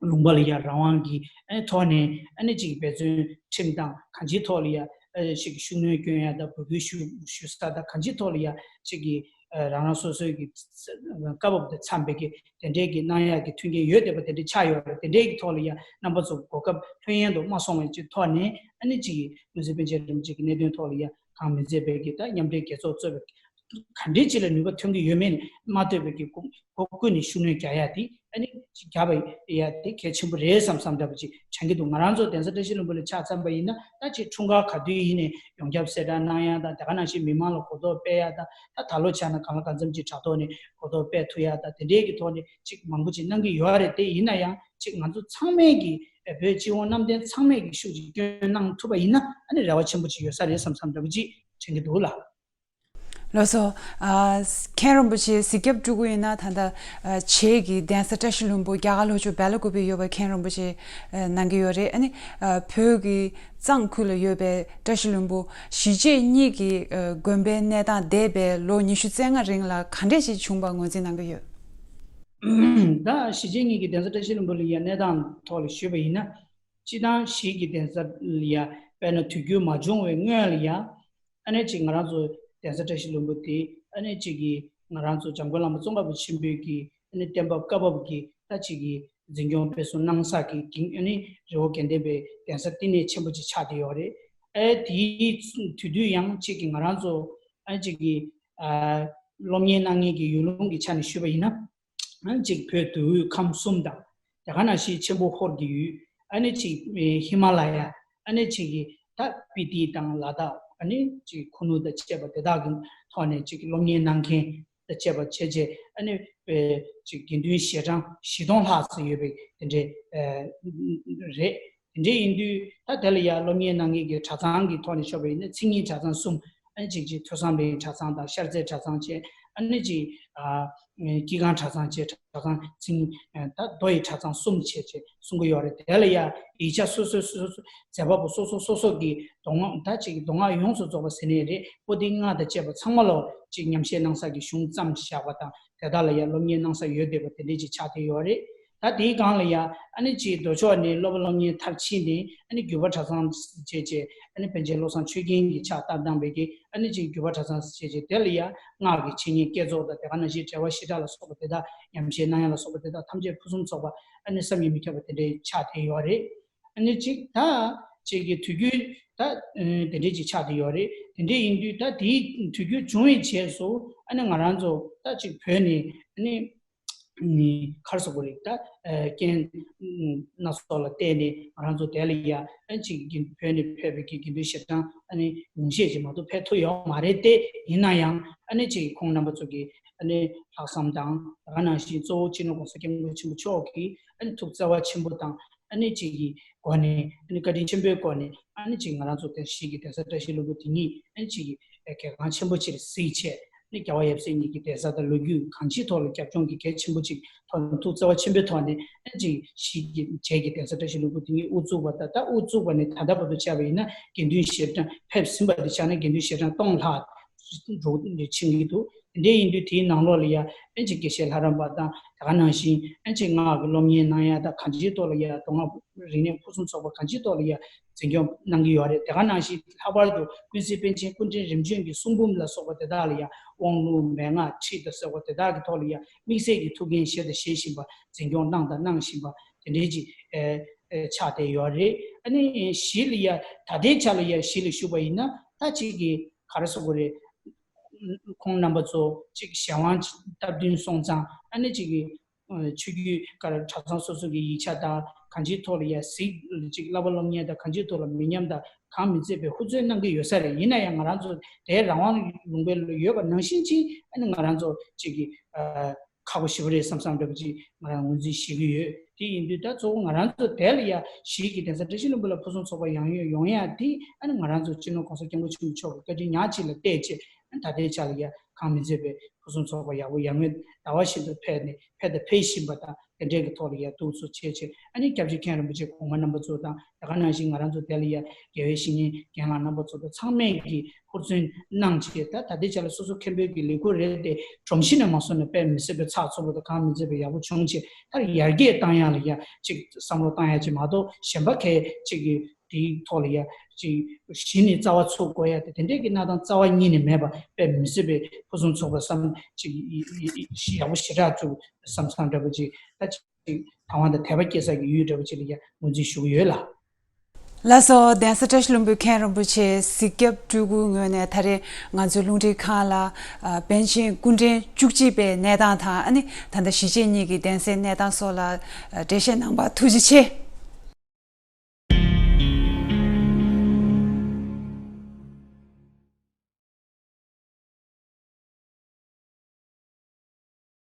ལུང་པ་ལ་ཡང་རང་དབང་གི་ཨ་ནི་ཐོག་ནས་ཨ་ནི་ཅིག་འབད་བརྩོན་ཁྲིམས་དང་གང་ཅིའི་ཐོག་ལ་ཡང་ཨ་ཅིག་ཤུགས་སྣོན་སྐྱོན་ཡ་དང་། འབོད་སྐུལ་ཞུ་ཞུ་ས་དང་གང་ཅིའི་ཐོག་ལ་ཡང་ཅིག་གི་ཨ་རང་རང་སོ་སོའི་གི་སྐབས་བབ་དང་འཚམས་པའི་གི་དེ་འདྲའི་གི་གནང་ཡ་གི་མཐུན་རྐྱེན་ཡོད་བསྡད་པ་དེ་འདྲ་ཆགས་ཡོད་རེད། དེ་འདྲའི་གི་ཐོག་ལ་ཡང་རྣམ་པ་ཚོ་གོ་སྐབས་ལྷོད་གཡེང་དུ་མ་སོང་བའི་ཅིག་ཐོག་ནས་ཨ་ནི་ཅིག་གི་ཀུན་གཟིགས་པཎ་ཆེན་རིན་པོ་ཆེ་གི་གནད་དོན་ཐོག་ལ་ཡང་གང་མི་མཛད་པའི་གི་ད་མཉམ་འབྲེལ་རྒྱལ་ཚོགས་གཙོས་པའི་ག་འདྲའི་ཅིག་ལ་ནུས་པ་ཐོན་གྱི་ཡོད་མེད་མ་ལྟོས་པའི་གི་སྒོ་སྒོ་ཀུན་ནས་ཤུགས་སྣོན་རྒྱག་ཡ་དེ་ཨ་ནི་རྒྱག་པ་ཡ་དེ་གལ་ཆེན་པོ་རེད་བསམ་བསམ་འདྲ་པོ་ཅིག་དྲན་གྱི་འདུག་ང་རང་ཚོ་གདན་ས་བཀྲ་ཤིས་ལྷུན་པོ་ལ་ཆ་མཚོན་པ་ཡིན་ན། ད་ཅིག་འཁྲུངས་སྐར་ག་དུས་ཡིན་ནའི་ཡོངས་ཁྱབ་གསལ་བསྒྲགས་གནང་ཡ་དང་། དེ་ག་ནང་བཞིན་མི་མང་ལ་གོ་རྟོགས་སྤེལ་ཡ་དང་། ད་ད་ལོ་ཆ་ན་གང་ལ་གང་འཚམ་ཅིག་དྲ་ཐོག་ནས་གོ་རྟོགས་སྤེལ་ཐུབ་ཡ་དང་། དེ་འདྲའི་གི་ཐོག་ནས་ཅིག་མང་པོ་ཅིག་གནང་གི་ཡོད་རེད། དེ་ཡིན་ན་ཡང་ཅིག་ང་ཚོ་ཚང་མས་ཀྱི་བོད་སྤྱི་དབང་བསྣམས་ལྡན་ཚང་མས་ཀྱི་ཤུགས་ཅིག་སྐྱོན་གནང་ཐུབ་པ་ཡིན་ན། ཨ་ནི་རེ་བ་ཆེན་པོ་ཅིག་ཡོད་ས་རེད་བསམ་བསམ་འདྲ་པོ་ཅིག་དྲན་གྱི་འདུག་ལགས། ལགས་སོ། ཨ། མཁན་རིན་པོ་ཆེ་གཟིགས་རྒྱབ་སྤྲུལ་སྐུ་ཡིན་ན་ད་ལྟ་ཨ། བྱེས་ཀྱི་གདན་ས་བཀྲ་ཤིས་ལྷུན་པོ་རྒྱ་གར་ལྷོ་ཕྱོགས་སྦེལ་ཀོབ་པེ་ཡོད་པ་མཁན་རིན་པོ་ཆེ་ཨ། གནང་གི་ཡོད་རེད། ཨ་ནི་ཨ། བོད་ཀྱི་གཙང་ཁུལ་ལ་ཡོད་པའི་བཀྲ་ཤིས་ལྷུན་པོ་གཞིས་བྱེས་གཉིས་ཀྱི་ཨ། དགོན་པའི་གནས་སྟངས་འདས་པའི་ལོ་ཉི་ཤུ་རྩ་ལྔ་རིང་ལ་ག་འདྲས་ཞིག་བྱུང་པ་ངོས་འཛིན་གནང་གི་ཡོད། ད་གཞིས་བྱེས་གཉིས་ཀྱི་གདན་ས་བཀྲ་ཤིས་ལྷུན་པོ་ལ་ཡ་གནས་སྟངས་ཐོག་ལ་ཞུས་པ་ཡིན་ན། སྤྱིར་བཏང་གཞིས་ཀྱི་གདན་ས་ལ་ཡ་དཔེར་ན་དུས་འགྱུར་མ་བྱུང་བའི་སྔོན་ལ་ཡ། ཨ་ནེ་ཅིག་ང་རང་ཚོ་གདན་ས་བཀྲ་ཤིས་ལྷུན་པོ་དེ་ཨ་ནེ་ཅིག་གིས་ང་རང་ཚོ་འཇམ་མགོན་བླ་མ་ཙོང་ཁ་པ་ཆེན་པོའི་གི་ཨ་ནེ་བསྟན་པ་བཀའ་བབས་ཀྱི་ད་ཅིག་གི་འཛིན་སྐྱོང་སྤེལ་གསུམ་གནང་ས་གི་གི་ཨ་ནེ་རི་བོ་དགེ་ལྡན་པའི་གདན་ས་བསྟི་གནས་ཆེན་པོ་ཅིག་ཆགས་བསྡད་ཡོད་རེད། ཨེ་དེའི་དུས་དུས་ཡང་ཅིག་གི་ང་རང་ཚོ་ཨ་ཅིག་གི་ཨ་སློབ་གཉེར་གནང་མཁན་གྱི་ཡུལ་ལུང་གི་ཆ་ནས་ཞུས་པ་ཡིན་ན། ཨ་ནི་གཅིག་བོད་མདོ་དབུས་ཁམས་གསུམ་དང་། དེ་ག་ནང་བཞིན་ཆེན་པོ་ཧོར་གྱི་ཡུལ། ཨ་ནི་གཅིག་ཧི་མ་ལ་ཡ། ཨ་ནི་གཅིག་གི་ད་སྤི་ཏི་དང་ལ་དྭགས། ཨ་ནི་གཅིག་ཁུ་ནུ་དང་བཅས་པ་དེ་དག་གི་ཐོག་ནས་གཅིག་སློབ་གཉེར་གནང་མཁན་དང་བཅས་པ་བྱས་རྗེས། ཨ་ནི་གཅིག་དགེ་འདུན་ཞལ་གྲངས་བཞི་སྟོང་ལྷག་ཙམ་ཡོད་པའི་དེ་འདྲའི་རེད། དེ་འདྲ་ཡིན་དུས་ད་དེ་ལ་ཡ་སློབ་གཉེར་གནང་མཁན་གྱི་གྲྭ་ཚང་གི་ཐོག་ནས་ཤོད་པ་ཡིན་ན་མཚན་ཉིད་གྲྭ་ཚང་གསུམ། ཨ་ནི་གཅིག་གཅིག་ཐོས་བསམ་གླིང་གྲྭ་ཚང་དང་ཤར་རྩེ་གྲྭ་ཚང་བཅས། ཨ་ནི་གཅིག་ཨ་སྐྱིད་ཁང་གྲྭ་ཚང་བཅས་གྲྭ་ཚང་མཚན་ཉིད་ད་མདོ་ཡི་གྲྭ་ཚང་གསུམ་བྱས་བྱས་གསུང་གི་ཡོད་རེད། དེ་ལ་ཡ་ཡིག་ཆ་སོ་སོ་སོ་སོ་མཛད་པ་པོ་སོ་སོ་སོ་སོ་གི་མདོ་སྔགས་ད་གཅིག་མདོ་སྔགས་ཡོངས་སུ་རྫོགས་པ་ཟེར་ནའི་རེད། པོ་ཏི་ལྔ་དང་བཅས་པ་ཚང་མ་ལོ་གཅིག་ཉམས་བཞེས་གནང་ས་གི་གཞུང་བརྩམས་བཞག་པ་དང་། དེ་དག་ལ་ཡང་སློབ་གཉེར་གནང་ས་ཡོད་བསྡད་པ་དེ་འདྲས་ཅིག་ཆགས་བསྡད་ཡོད་རེད། ད་དེའི་སྒང་ལ་ཡང་ཨ་ནི་ཅིག་མདོ་ཕྱོགས་ནས་སློབ་པ་སློབ་གཉེར་མཐར་ཕྱིན་ནས་ཨ་ནི་བརྒྱུད་པ་གྲྭ་ཚང་བྱས་བྱས། ཨ་ནི་པཎ་ཆེན་བློ་བཟང་ཆོས་རྒྱན་གྱིས་ཕྱག་བསྟར་གནང་བའི་གི་ཨ་ནི་ཅིག་བརྒྱུད་པ་གྲྭ་ཚང་བྱས་བྱས། དེ་ལ་ཡང་སྔགས་ཀྱི་འཆད་ཉན་བསྐྱེད་རྫོགས་དང་། དེ་ག་ནང་བཞིན་གྲྭ་པ་ཤི་ཁྲག་ལ་སོགས་པ་དེ་དག་ཉམས་བཞེས་གནང་ཡ་ལ་སོགས་པ་དེ་དག་ཐམས་ཅད་ཕུན་སུམ་ཚོགས་པ་ཨ་ནི་བསམ་གྱིས་མི་ཁྱབ་པ་དེ་འདྲས་ཆགས་བསྡད་ཡོད་རེད། ཨ་ནི་ཅིག་ད་ཅིག་གི་དུས་རྒྱུན་ ད་དེ་འདྲས་ཅིག་ཆགས་བསྡད་ཡོད་རེད། དེ་འདྲས་ཡིན་དུས་ད་དེའི་དུས་རྒྱུན་བྱུང་བའི་རྗེས་སུ་ཨ་ནི་ང་རང་ཚོ་ད་ཅིག་བོད་ནས་ཨ་ནི་ག་རེ་ཟེར་དགོས་རེད། ད་རྐྱེན་སྣ་ཚོགས་ལ་བརྟེན་ནས་ང་རང་ཚོ་དེ་ལ་ཡ་ཨ་ནི་ཅིག་བོད་ནས་ཕེབས་པའི་དགེ་འདུན་ཞལ་གྲངས་ཨ་ནི་ཉུང་ཤས་ཅིག་མ་གཏོགས་ཕེབས་ཐུབ་ཡོད་མ་རེད་དེ། ཡིན་ན་ཡང་ཨ་ནི་ཅིག་ཁོང་རྣམ་པ་ཚོ་གི་ཨ་ནི་ལྷག་བསམ་དང་། དེ་ག་ནང་བཞིན་གཙོ་བོ་སྤྱི་ནོར་༸གོང་ས་༸སྐྱབས་མགོན་ཆེན་པོ་མཆོག་གི་ཨ་ནི་ཐུགས་བརྩེ་བ་ཆེན་པོ་དང་། ཨ་ནི་ཅིག་གི་སྒོ་ནས་ཨ་ནི་བཀའ་དྲིན་ཆེན་པོའི་སྒོ་ནས་ཨ་ནི་ཅིག་ང་རང་ཚོ་དེ་གཞིས་ཀྱི་གདན་ས་བཀྲ་ཤིས་ལྷུན་པོ་དེ་ཉིད་ཨ་ནི་ཅིག་གི་གལ་འགངས་ཆེན་པོ་ཅིག་གཟིགས་བྱས། ཨ་ནི་རྒྱལ་བ་ཡབ་སྲས་གཉིས་ཀྱི་གདན་ས་དང་ལོ་རྒྱུས་གང་ཅིའི་ཐོག་ལ་རྒྱབ་ལྗོངས་ཀྱི་གལ་ཆེན་པོ་ཅིག་ཐོག་ནས་ཐུགས་བརྩེ་བ་ཆེན་པོའི་ཐོག་ནས་ཨ་ནི་ཅིག་གཞིས་ཀྱི་བྱས་ཀྱི་གདན་ས་བཀྲ་ཤིས་ལྷུན་པོ་དེ་ཉིད་དབུ་བཙུགས་པ་དང་། ད་དབུ་བཙུགས་པ་ནས་ད་ལྟ་བར་དུ་བྱས་པ་ཡིན་ན་དགེ་འདུན་ཞལ་གྲངས་ཕེབས་ཟིན་པ་དེ་ཆ་ནས་དགེ་འདུན་ཞལ་གྲངས་སྟོང་ལྷག་འགྲོ་ཕྱིན་གྱི་འདུག་དེ་འདྲ་ཡིན་དུས་དེའི་ནང་ལོགས་ལ་ཡ་ཨ་ནི་ཅིག་དགེ་བཤེས་ལྷ་རམས་པ་དང་། དེ་ག་ནང་བཞིན་ཨ་ནི་ཅིག་སྔགས་ཀྱི་སློབ་གཉེར་གནང་ཡ་དང་། གང་ཅིའི་ཐོག་ལ་ཡ་མདོ་སྔགས་རིག་གནས་ཕུན་སུམ་ཚོགས་པ་གང་ཅིའི་ཐོག་ལ་ཡ་འཛིན་སྐྱོང་གནང་གི་ཡོད་རེད། དེ་ག་ནང་བཞིན་ལྷག་པར་དུ་ཀུན་གཟིགས་པཎ་ཆེན་སྐུ་ཕྲེང་རིམ་བྱོན་གྱི་གསུང་འབུམ་ལ་སོགས་པ་དེ་དག་ལ་ཡ་དབང་ལུང་མན་ངག་ཁྲིད་དང་ཟེར་བ་དེ་དག་གི་ཐོག་ལ་ཡ་དམིགས་བསལ་གྱི་ཐུགས་འགན་བཞེས་དང་བཞེས་བཞིན་པ། འཛིན་སྐྱོང་གནང་དང་གནང་བཞིན་པ་དེ་འདྲའི་ཅིག་ཨེ་ཨེ་ཆགས་བསྡད་ཡོད་རེད། ཨ་ནི་གཞིས་ལ་ཡ་ད་ལྟའི་ཆ་ལ་ཡ་གཞིས་ལ་ཞུགས་པ་ཡིན་ན་ད་ཅིག་གི་ག་རེ་ཟེར་དགོས་རེད། ཁོང་རྣམ་པ་ཚོ་ཅིག་གཞན་དབང་སྟབས་བསྟུན་སོང་ཙང་ཨ་ནི་ཅིག་གི་ཆོས་བརྒྱུད་ག་རེ་གྲྭ་ཚང་སོ་སོ་གི་ཡིག་ཆ་དང་གང་ཅིའི་ཐོག་ལ་ཡ་གཟིགས། ཅིག་བསླབ་པ་སློབ་གཉེར་དང་གང་ཅིའི་ཐོག་ལ་མི་ཉམས་དང་གང་མི་མཛད་པའི་ཧུར་བརྩོན་གནང་གི་ཡོད་ས་རེད། ཡིན་ན་ཡང་ང་རང་ཚོ་དེའི་རང་དབང་ལུང་པ་ལ་ཡོད་པ་ནང་བཞིན་ཅིག་ཨ་ནི་ང་རང་ཚོ་ཅིག་གི་ཁག་པོ་ཞེ་པོ་རེད་བསམ་བསམ་འདྲ་པོ་ཅིག་ང་རང་ངོས་འཛིན་བྱེད་ཀྱི་ཡོད། དེ་ཡིན་དུས་ད་གཙོ་བོ་ང་རང་ཚོ་དེ་ལ་ཡ་གཞིས་ཀྱི་གདན་ས་བཀྲ་ཤིས་ལྷུན་པོ་ལ་ཕུན་སུམ་ཚོགས་པ་ཡང་ཡོང་ཡོང་ཡ་དེ་ཨ་ནི་ང་རང་ཚོ་སྤྱི་ནོར་༸གོང་ས་༸སྐྱབས་མགོན་ཆེན་པོ་མཆོག་གི་བཀའ་དྲིན་ཉག་གཅིག་ལ་བལྟས་བྱས། ཨ་ནི་ད་ལྟའི་ཆ་ལ་ཡ་གང་མི་མཛད་པའི་ཕུན་སུམ་ཚོགས་པ་ཡག་པོ་ཡར་ངོའི་ཟླ་བ་བཞིན་དུ་འཕེལ་ནས་འཕེལ་དང་འཕེལ་བཞིན་པ་དང་། དེ་འདྲའི་གི་ཐོག་ལ་ཡ་འདུག་སེ་བྱས་བྱས། ཨ་ནི་སྐྱབས་རྗེ་མཁན་རིན་པོ་ཆེ་གོང་མ་རྣམ་པ་ཚོ་དང་། དེ་ག་ནང་བཞིན་ང་རང་ཚོ་དེ་ལ་ཡ་དགེ་བའི་བཤེས་གཉེན་རྒན་ལགས་རྣམ་པ་ཚོ་དང་ཚང་མས་ཀྱི་ཧུར་བརྩོན་གནང་བྱས། ད་ད་ལྟའི་ཆ་ལ་སོ་སོ་མཁན་པོའི་གི་ལས་ཁུར་རེད་དེ། སྒྲོམ་གཞི་ནས་མ་བཟུང་ནས་དཔེ་མི་སྲིད་པའི་ཚགས་ཚུད་པོ་དང་གང་མི་མཛད་པའི་ཡག་པོ་བྱུང་བྱས། ད་ཡར་རྒྱས་བཏང་ཡག་ལ་ཡ་ཅིག་བསམ་བློ་བཏང་ཡག་ཅིག་མ་གཏོགས་གཞན་པ་གས་ཅིག་གི་དེའི་ཐོག་ལ་ཡ་ཅིག་གཞི་ནས་རྩ་བ་ཚུགས་དགོས་ཡ་དེ་དེ་འདྲའི་གི་གནས་སྟངས་རྩ་བ་ཉིད་ནས་མེད་པ། དཔེ་མི་སྲིད་པའི་ཕུན་སུམ་ཚོགས་པ་བསམ་ཅིག་ཡག་པོ་ཞེ་དྲག་བྱུང་བསམ་བསམ་འདྲ་པོ་ཅིག་ད་ཅིག་དང་བ་དང་དད་པ་སྐྱེ་ས་ཀྱི་ཡུལ་འདྲ་པོ་ཅིག་ལ་ཡ་ངོས་འཛིན་ཞུ་གི་ཡོད་ལགས། ལགས་སོ། གདན་ས་བཀྲ་ཤིས་ལྷུན་པོའི་མཁན་རིན་པོ་ཆེ་གཟིགས་སྐྱབས་སྤྲུལ་སྐུའི་ངོས་ནས་ད་རེས་ང་ཚོའི་རླུང་འཕྲིན་ཁང་ལ་ཨ་པཎ་ཆེན་སྐུ་ཕྲེང་བཅུ་གཅིག་པའི་གནས་སྟངས་དང་། ཨ་ནི་ད་ལྟ་གཞིས་བྱེས་གཉིས་ཀྱི་གདན་སའི་གནས་སྟངས་སོགས་ལ་ཨ་འགྲེལ་བཤད་གནང་བར་ཐུགས་རྗེ་ཆེ།